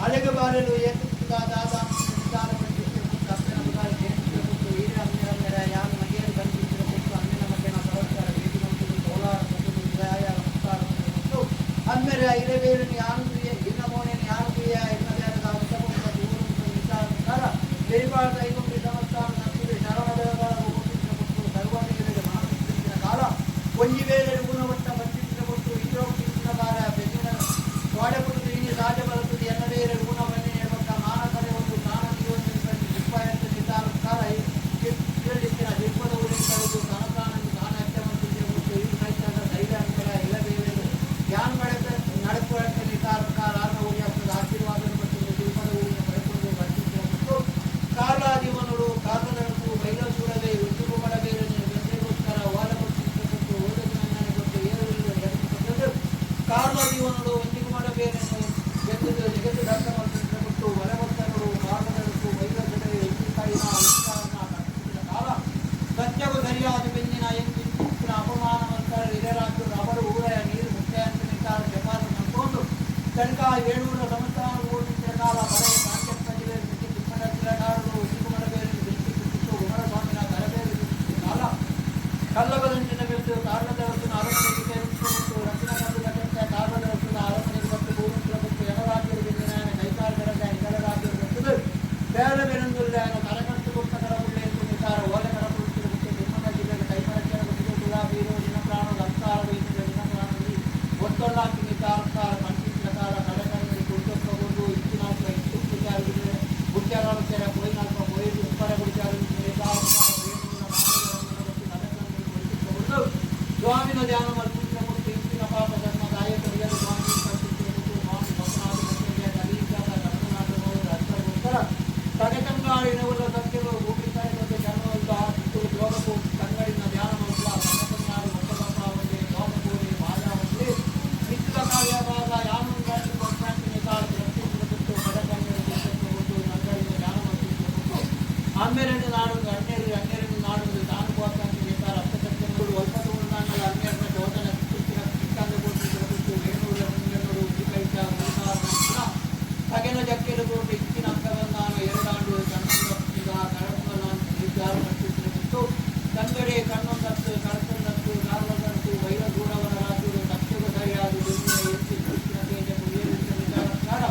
ಅಲೆಗ ಬಾರಲು ಏತುದಾದ ನಿಧಾನ ಅಪ್ಪನ ಮುಗಾರ ಜೇನುತ್ತು ಈರ ಅಮ್ಮೆರಮ್ಮೆರ ಯಾನ್ ಮಗೇರು ಬಂದಿದ್ದ ಕೊಟ್ಟು ಅಮ್ಮೆನ ಮಗನ ಸರಸ್ತರ ಭೇಟಿ ಮಂತು ತೋಲಾರ ಕೊಟ್ಟು ನಮಸ್ಕಾರ ಕೊಟ್ಟು ಅಮ್ಮೆರ ಇರಬೇರನ್ನು ಯಾನು ಪ್ರಿಯ ಇನ್ನ ಮೋನೆಯನ್ನು ಯಾನು ಪ್ರಿಯ ಇನ್ನ ಬೇರದ ಉತ್ತಮ ದೂರು ವಿಚಾರ ಬೆರಿಬಾರ್ದ ಐವತ್ತು ಸಮಸ್ತಾನ ನಕ್ಕುದು ಶರಣ ಬೆಳಗಾಲ ಕೊಟ್ಟು ಸರ್ವನೇರಿಗೆ ಮನಸ್ಸಿನ ಕಾಲ ಒಂಜಿ ವೇಳೆ ಗುಣಮಟ್ಟ ಮಂಚಿನ ಕೊಟ್ಟು ಇಂದ್ರೋಕ್ತಿನ ಬಾರ ಬೆನ್ನಿನ ತೋಡೆಪುಟ್ಟು ಇನಿ ರಾಜ ಬಲತುದು ಎನ್ನ ಬೇರೆ ಗುಣವನ್ನೇ ಬಕ್ಕ ಮಾನಕರೆ ಒಂದು ಪ್ರಾಣ ಜೀವನ ನಿಧಾನ ಕೇಳಿತ್ತಿನ ಶಿಲ್ಪದ ಊರಿನ ಕಳೆದು ತನತಾನನ್ನು ತಾನ ಅಚ್ಚಮಂತಿದ್ದೆ ಮತ್ತು ಈ ಸಹಿತ ಧೈರ್ಯ ಅಂತರ ಇಲ್ಲಬೇರೆ ಯಾನ್ ನಡೆಪ ನಡೆಪುವಂತೆ ನಿಧಾನ ರಾಮ ಊರಿಯ ಆಶೀರ್ವಾದ ಮತ್ತು ಶಿಲ್ಪದ ಊರಿನ ಪಡೆಕೊಂಡು ಬರ್ತಿದ್ದೆ ಮತ್ತು ಕಾರ್ಲಾದಿವನುಡು ಕಾರ್ಲದಳಕು ಬೈಲಸೂರವೇ ಉದ್ದುಗು ಮಡಬೇರನೆ ಬೆಂದೆಗೋಸ್ಕರ ಓಲ ಕೊಟ್ಟು ಓದದಿನ ಕೊಟ್ಟು ಏರು ಕಾರ್ಲಾದಿವನುಡು ಒಂದಿಗು ಮಡಬೇರನ್ನು ಬೆಂದು ಜಗತ್ತು ದರ್ಶ ಕೊಟ್ಟು ಒಲಗೊತ್ತನುಡು ಕಾರ್ಲದಳಕು ಬೈಲಸೂರವೇ ಉದ್ದಿಕಾಯಿನ ಉತ್ಸಾಹನ ಕಟ್ಟಿಸಿದ ಕಾಲ ಸತ್ಯವು ಸರಿಯಾದ ಬೆಂದಿನ ಎಂದು ಅಪಮಾನ ಮಂತರ ಹಿರಿಯರಾಜು ರಬರು ಊರ ನೀರು ಮುಖ್ಯ ನಿಂತಾರ ಜಪಾನ ನಂಬಿಕೊಂಡು ತನಕ ಏಳೂರ ಸಂಸ್ಥಾನ ಓಡಿಸಿದ ಕಾಲ ಬರೆಯ ಕಾಂಚಪ್ಪಜಿವೆ ತಿಮ್ಮಡತಿರನಾಡು ಉದ್ದಿಗುಮಡಬೇರು ಬೆಂಕಿ ಕುಟ್ಟಿತು ಕುಮಾರಸ್ವಾಮಿನ ತರಬೇರು ಕಾಲ ಕಲ್ಲಬದಂಚಿನ ಬಿದ್ದು ಕಾರಣದವತ್ತು ಅರಮನೆಗೆ ಸೇರಿಸಿಕೊಂಡು ರಕ್ಷಣಾ ಕಲ್ಲುಗ ಕೆಟ್ಟ ಕಾರಣದವತ್ತು ಅರಮನೆಗೆ ಬಂದು ಭೂಮಿಗಳ ಮತ್ತು ಯಮರಾಜ್ಯರು ಬೆಂದಿನ ಕೈಕಾಲದ ಇತರ ರಾಜ್ಯರು ಬರ್ತದೆ ಬೇರೆ ಬೆರಂದುಲ್ಲ ಕರಕಟ್ಟು ಕೊಟ್ಟ ಕರಗುಳ್ಳೆ ನಿಕಾರ ಓಲೆ ಕರಕುಳಿಸಿದ ಮತ್ತು ತಿಮ್ಮನ ಜಿಲ್ಲೆಯ ಕೈಮರಚ್ಚರ ಗುಲಾಬೀರು ದಿನಪ್ರಾಣ ಸಂಸಾರ ದಿನ ಪ್ರಾಣದಲ್ಲಿ ಒತ್ತೊಲ್ಲಾಕಿ ನಿಕಾರ ಪಂಚಿಸಿದ ಕಾಲ ಕಡೆಕಣ್ಣಿ ಕುಡಿತೊಕ್ಕಬಹುದು ಇತ್ತಿನಾಲ್ಕ ಇತ್ತು ಪೂಜಾರಿಗೆ ಗುಡ್ಚಾರ ಕೋಯಿನಾಲ್ಕ ಕೋಯಿ ಉಪ್ಪರ ಗುಡಿಚಾರ ಸ್ವಾಮಿನ ಧ್ಯಾನ ಮಲ್ಪುತ್ರ ಕೊಟ್ಟು ಇಂಪಿನ ಪಾಪ ಧರ್ಮ ದಾಯಕ ಸ್ವಾಮಿ ಕಲ್ಪಿಸಿದ ಸ್ವಾಮಿ ಭವನಾಥ ರಕ್ತಗೋಸ್ಕರ ತಡೆತಂಗಾಳಿನವರ ಸತ್ಯಗಳು ಭೂಮಿ ತಾಯಿಗೆ ಜನ್ಮವಲ್ಲ ಯೋಗಕ್ಕೂ ತಂಗಡಿನ ಧ್ಯಾನ ಮಲ್ಪ ತಡೆತಂಗಾಳು ಒತ್ತಲಪಾವಲ್ಲಿ ಲೋಕಪೂರಿ ಮಾಯಾವಲ್ಲಿ ನಿತ್ಯ ಕಾರ್ಯವಾದ ಯಾನು ಕೊಟ್ಟು ಕಡಕಂಗಡಿ ನಂಗಡಿನ ಧ್ಯಾನ ಮಲ್ಪಿಸಿದ ಅಮ್ಮೆರನ್ನು ನಾಡುವುದು ಅಣ್ಣೆರು ಅಣ್ಣೆರನ್ನು ನಾಡುವುದು ತಾನು ಕೋಪಂತ ಅರ್ಥಸತ್ಯಗಳು ಒಲ್ಪತುಂಡಾಂಗಲ ಅನ್ಯರ್ನ ಚೋದನ ಸಿಕ್ಕಿನ ಸಿಕ್ಕಂದು ಕೊಟ್ಟು ವೇಣೂರ ಮುಂಜನೋಡು ಉಜಿಕೈತ ತಗೆನ ಜಕ್ಕೆಲು ಕೊಟ್ಟು ಇಕ್ಕಿನ ಅಂಕವನ್ನಾನು ಎರಡಾಂಡು ಕಣ್ಣೊಂದಪ್ಪಿದ ಕಳಪನ ನಿರ್ಧಾರ ಪಟ್ಟಿಸಿದ ತಂಗಡೆ ಕಣ್ಣೊಂದತ್ತು ಕಳಪೊಂದತ್ತು ಕಾರ್ಲದಂತು ವೈರಗೂಡವನ ರಾಜರು ತಕ್ಷಕ ಸರಿಯಾದ ಎತ್ತಿ ಕೃಷ್ಣ ತೇಜ ವಿಚಾರ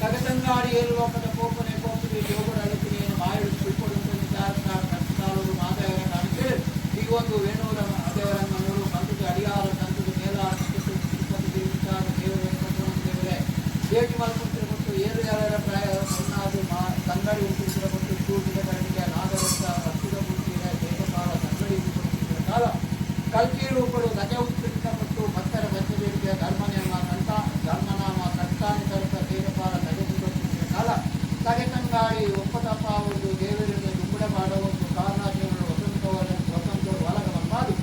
ತಗತಂಗಾಡಿ ಏಳು ಲೋಕದ ಕೋಪನೆ ಕೋಪಿಗೆ ಜೋಗುಡ ಅಳತಿನೇನು ಮಾಯಡು ಸುಳ್ಕೊಡುತ್ತ ವಿಚಾರ ಕರ್ತಾಳೂರು ಮಾದೇವರ ಕಾಣಿಕೆ ಈ ಒಂದು ವೇಣೂರ ದೇವರನ್ನು ಕಂತದ ಅಡಿಯಾರ ಕಂತದ ಮೇಲಾರ ತಿರುಪತಿ ದೇವಿಚಾರ ದೇವರೇ ದೇವರೇ ದೇವಿ ಮಲ್ಪುತ್ತಿರ ಕೊಟ್ಟು ಏಳು ಯಾರ ಪ್ರಾಯ ಹೊನ್ನಾದು ಮಾ ತಂಗಡಿ ಉಂಟಿಸಿದ ಕೊಟ್ಟು ಸೂಟಿದ ಕರಡಿಗೆ ನಾಗವಂತ ಹತ್ತಿರ ಬುದ್ಧಿಯ ದೇವಕಾಲ ತಂಗಡಿ ಉಂಟಿಸಿದ ಕಾಲ ಕಲ್ಕಿ ರೂಪಳು ಗಜ ಉತ್ಕೃಷ್ಟ ಮತ್ತು ಭಕ್ತರ ಬಚ್ಚಬೇಡಿಕೆ ಧರ್ಮನೇಮ ಕಂತ ಧರ್ಮನಾಮ ಕಂತಾನಿ ತರತ ದೇವಪಾಲ ತಗೆದುಕೊಟ್ಟಿದ್ದ ಕಾಲ ತಗೆತಂಗಾಡಿ ಒಪ್ಪತಪ್ಪ ಒಂದು ದೇವರನ್ನು ದುಂಬುಡ ಮಾಡುವ ಒಂದು ಕಾರಣಾಚರಣೆ ವಸಂತವರ ವಸಂತವರು ಒಲಗ ಬಂದಾದು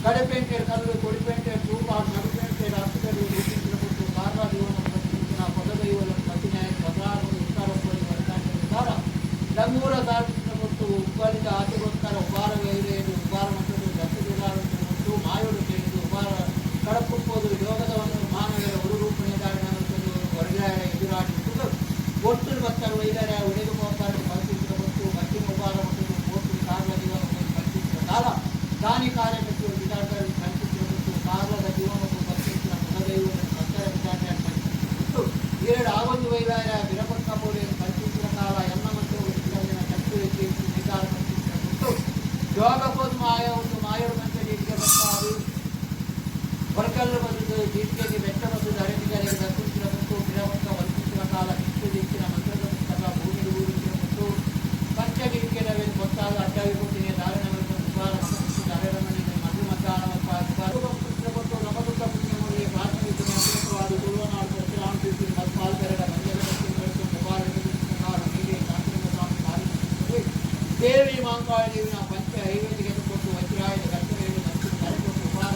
ಕಡೆಪೇಂಟೆ ಕಲ್ಲು ಕೊಡಿಪೇಂಟೆ ತೂಪ ನಡುಪೇಂಟೆ ಅರ್ಥದಲ್ಲಿ ರೂಪಿಸಿದ ಕೊಟ್ಟು ಕಾರ್ವಾದೀವನ ಪದದೈವನ ಪ್ರತಿನಾಯಕ ಬದಲಾವಣೆ ಉತ್ತರ ವರ್ಗಾಂತರ ಲಂಗೂರ ಸಾಧಿಸಿದ ಕೊಟ್ಟು ಉಬ್ಬಲಿದ ಆಚೆಗೋಸ್ಕರ ಉಬಾರ ವೈರೇದು ಉಬಾರ ಮತ್ತು ದತ್ತುಗಾರನ್ನು ಮಾಯೋಡು ಕೇಳಿದು ಉಬಾರ ಕಡಪುಪ್ಪೋದು ಯೋಗದವನ್ನು ಮಾನವರ ಉರುರೂಪಣೆದಾರಣ ಹೊರಗಾರ ಎದುರಾಡಿ ಒಟ್ಟು ಭಕ್ತರು ವೈದರ ಉಳಿದು ಹೋಗ್ತಾರೆ ಕಲ್ಪಿಸಿದ ಕೊಟ್ಟು ಬತ್ತಿನ ಉಬಾರ ಮತ್ತು ಕೋಟಿ ಕಾರ್ಲ ಜೀವನವನ್ನು ಕಲ್ಪಿಸಿದ ಕಾಲ ದಾನಿ ಕಾರ್ಯಕ್ಕೆ ವಿಚಾರದಲ್ಲಿ ಕಲ್ಪಿಸಿದ ಕೊಟ್ಟು ಕಾರ್ಲದ ಜೀವನವನ್ನು ಕಲ್ಪಿಸಿದ ಕುಲದೈವವನ್ನು ಭಕ್ತರ ವಿಚಾರಣೆ ಕಲ್ಪಿಸಿದ ಕೊಟ್ಟು ಎರಡು ಆಗೊಂದು ವೈರಾಯ ವಿರಪಕ್ಕ ಬೋಲಿಯನ್ನು ಕಲ್ಪಿಸಿದ ಕಾಲ ಎನ್ನ ಮತ್ತು ಶಕ್ತಿ ನಿಕಾರ ಕಲ್ಪಿಸಿದ ಕೊಟ್ಟು ಯೋಗಕ್ಕೊಂದು ಮಾಯ ಒಂದು ಮಾಯೋಡು ಮಂಚಲಿಗೆ ಬರ್ತಾರು ಹೊರಕಲ್ಲು ಬಂದು ಜೀಟಿಗೆಗೆ ಬೆಟ್ಟ ಬಂದು ಅರಣಿಗರಿಗೆ ದರ್ಶಿಸಿದ ಮತ್ತು ಗಿಡವಂತ ವಲ್ಪಿಸಿದ ಕಾಲ ಕಿತ್ತು ದಿಕ್ಕಿನ ಮಂತ್ರದ ಪುಸ್ತಕ ಭೂಮಿಗೆ ಊರಿಸಿದ ಮತ್ತು ಪಂಚಗಿರಿಕೆಲವೇ ಗೊತ್ತಾದ ಅಡ್ಡಾಗಿ ಕೊಟ್ಟಿಗೆ ದಾರುಣವನ್ನು ಉಪಹಾರ ಅರೆರಮನೆಗೆ ಮಧು ಮಧ್ಯಾಹ್ನ ಕೊಟ್ಟು ನವದುರ್ಗ ಪುಣ್ಯಮೂಲಿ ಪ್ರಾಥಮಿಕ ಅಮೃತವಾದ ತುಳುವನಾಡು ಪರಶುರಾಮ ತೀರ್ಥಿ ಮತ್ಪಾಲ್ಪೆರಡ ದೇವಿ ಮಾಂಕಾಳಿ ದೇವಿನ ಪಂಚ ಐವತ್ತಿಗೆ ಕೊಟ್ಟು ವಜ್ರಾಯುಧ ಗಟ್ಟವೇಳು ಮತ್ತು ಕರೆಕೊಟ್ಟು ಉಪಹಾರ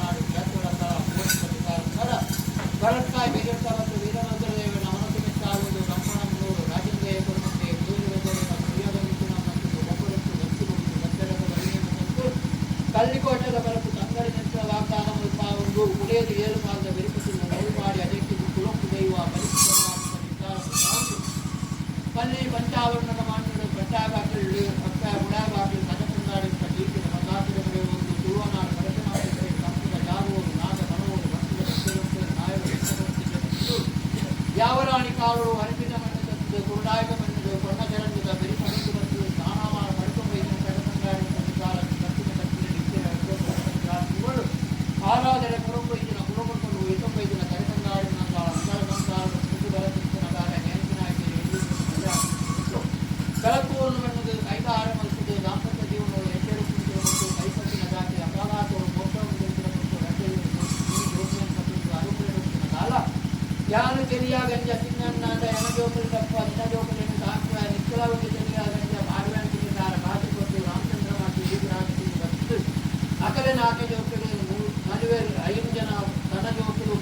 ನಾಡು ಭರತ್ಕಾಯ್ ಬೆಜರ್ತ ಮತ್ತು ವೀರಭದ್ರ ದೇವನ ಮನಸ್ಸು ಮೆಚ್ಚಾಗುವುದು ಕಂಪಣಂದೂರು ರಾಜೇಂದ್ರ ಕುರುಮಂತೆ ಪ್ರಿಯದ ಮಿಥುನ ಮತ್ತು ಒಬ್ಬರತ್ತು ಮತ್ತು ಕಲ್ಲಿಕೋಟದ ಬರಪು ತಂಗಡಿ ನೆಚ್ಚ ವಾಗ್ದಾನ ಮುಲ್ಪ ಒಂದು ಉಳಿಯದು ಏಳು ಪಾಲದ ಬೆರಿಪುತ್ತಿನ ಮಾಡಿ ಅದಕ್ಕೆ ಕುಲೊಂಕು ದೈವ ಬಲಿಸಿದ ಆವರಣದ ಮಣ್ಣುಡು ಪಟ್ಟಾಬಾಕಿಲ್ ಪಟ್ಟ ಪುಡಾಬಾಕಿಲ್ ಕಜಕಂದಾಡಿ ಟೀಕಿದ ಪದಾರ್ಥದ ಒಂದು ತುಳುವನಾಡು ಪರಶುರಾಮ ಕಂಪುದ ಜಾಗುವರು ನಾಗ ಬನವರು ಭಕ್ತಿದ ಭಕ್ತಿವಂತರು ನಾಯರು ಹೆಸರು ಯಾವರಾಣಿ ಕಾಳು ಅರಪಿನ ಮಣ್ಣು ತತ್ತಿದ ಕುರುಡಾಯಕ ಮಣ್ಣು ಕೊಣ್ಣ ಚರಂಡದ ಬೆರಿ ಪಡೆದು ಬಂದು ಸ್ನಾನಮಾನ ಪಡ್ಕೊಂಬೈದಿನ ಕಡಕಂದಾಡಿ ಸಂಸಾರ ಕತ್ತಿನ ಕತ್ತಿನ ನಿತ್ಯ ಆರಾಧನೆ ಕುರುಂಬೈದಿನ ಕುರುಮುಟ್ಟಲು ಎತ್ತೊಂಬೈದಿನ ಕರೆಕಂದಾಡಿ ನಂದಾಳ ಅಂಗಳ ಸಂಸಾರದ ಸುದ್ದು ಬರತಿತ್ತಿನ ಗಾರ ಜಯಂತಿನಾಗಿ ಕಳಕುವನ್ನು ಮಣ್ಣದು ಕೈದ ಆರಂಭಿಸಿದ ದಾಂಪತ್ಯ ಜೀವನವು ಎಚ್ಚರಿಕೆ ಮತ್ತು ಕೈಪಟ್ಟಿನ ಜಾತಿ ಅಪಘಾತವು ಮೋಕ್ಷವನ್ನು ಮತ್ತು ಅನುಕೂಲ ಕಾಲ ಯಾನು ತೆರಿಯ ಗಂಜ ತಿನ್ನಣ್ಣಾಂಡ ಯಮಜೋಕುಲು ತಪ್ಪ ನಿನ್ನ ಜೋಕುలను ಸಾಕುವ ನಿಕ್ಕಲವಕ್ಕೆ ತೆರಿಯ ಗಂಜ ಬಾರ್ವ್ಯಾನ್ ತಿನ್ನುತ್ತಾರೆ ಬಾತಿ ಕೊಟ್ಟು ರಾಮಚಂದ್ರ ಮಾತಿ ಈಗರಾಗಿ ಬತ್ತು ಅಕಲೆ ನಾಲ್ಕು ಜೋಕುಲು ಮದುವೆ ಐದು ಜನ ತನ್ನ ಜೋಕುಲು.